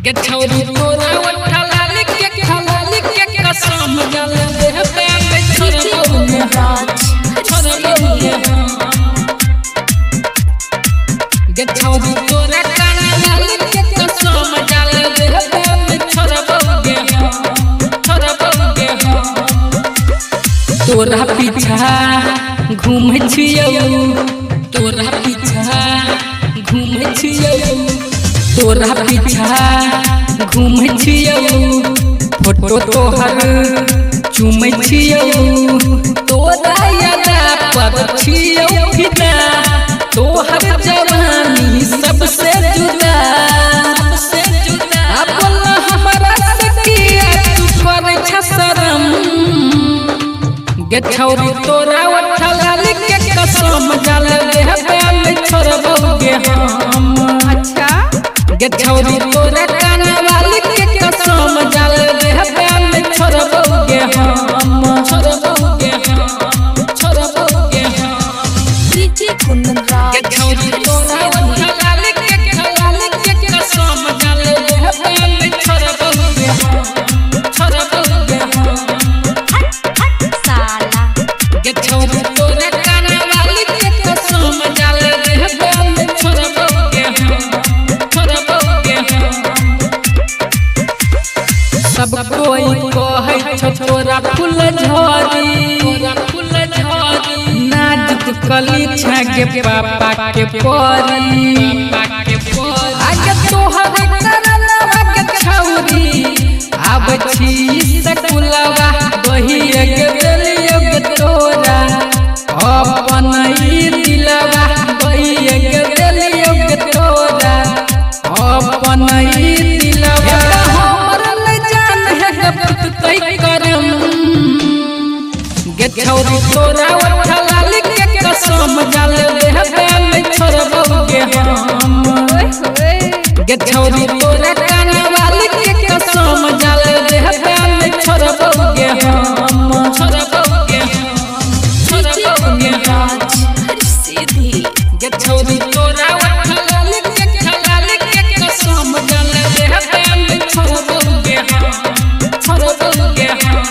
गे छौरी तोरा ओठलाल के खलाल के कसम जाल देहबे में छोड़बौ छोड़बौ गे छौरी तोरा कानलाल के कसम जाल देहबे में छोड़बौ गे छोड़बौ गे। तोरा पीछा घूमै छियौ, तोरा पीछा घूमै छियौ, तोरा पीछा घूमै छियौ, फोटो तोहर चुमै छियौ, तोरा यादा पर छियौ फिदा, तोहर जवानी सबसे जुदा, सबसे जुदा। बोल हमरा से किया तू करै छ शरम गे छौरी तोरा ओठलाल के कसम जाल देहबे में छोड़बौ गे हम। अच्छा गे छौरी तोरा कानवाल के कसम जाल देहबे में छोड़बौ गे हम, छोड़बौ गे हम, छोड़बौ गे हम। डीजे कुंदन गे राज छौरी तोरा ओठलाल के खलाल के कसम जाल देहबे में छोड़बौ गे हम, छोड़बौ गे हम। साला गे छौरी तोरा कानवाल के कसम जाल देहबे में छोड़बौ गे हम, छोड़बौ गे हम। सब कोई कहै छौ तोरा फूल झड़ी, तोरा फूल झड़ी, नाजुक कली छे गे पापा के परी, पापा के परी। आगे तोहर करलवा के छौरी आबै छी सकुलवा बहिए के देलियो गे तोरा अपन ई दिलवा, बहिए के देलियो गे तोरा अपन ई दिलवा। हमर ले जान है गे पुतै करम गे छौरी तोरा ओठलाल के कसम जाल देहबे में छोड़बौ गे हम। ओए होए गे छौरी तोरा कानवाल के कसम जाल देहबे में छोड़बौ गे हम, छोड़बौ गे हम, छोड़बौ गे हम। सीधी गे छौरी तोरा ओठलाल के खलाल के कसम जाल देहबे में छोड़बौ गे हम, छोड़बौ गे हम।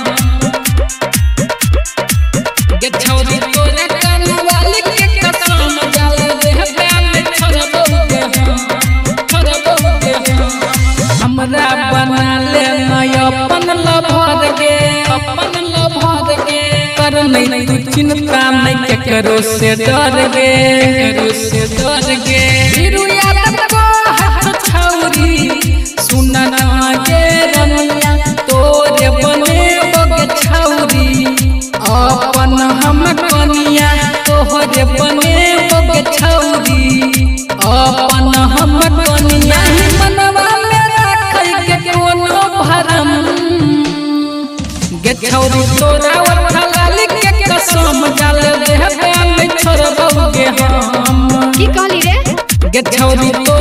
गे छौरी तोरा कानवाल के कसम जाल देहबे में छोड़बौ गे हम, छोड़बौ गे हम। हमरा बना ले नय अपन लभर गे, अपन लभर गे, कर नहीं तू चिंता नहीं केकरो से डर गे, केकरो से डर गे। फिरू यादव कहत छौरी सुन ना गे रनिया, तोरे बने बग छौरी अपन हम कनिया, तोहरे बने बग छौरी अपन हम कनिया। मनवा में राखै के कोनो भरम गे छौरी तोरा ओठलाल के कसम जाल देहबे में छोड़बौ गे हम। की कहली रे गे छौरी तोरा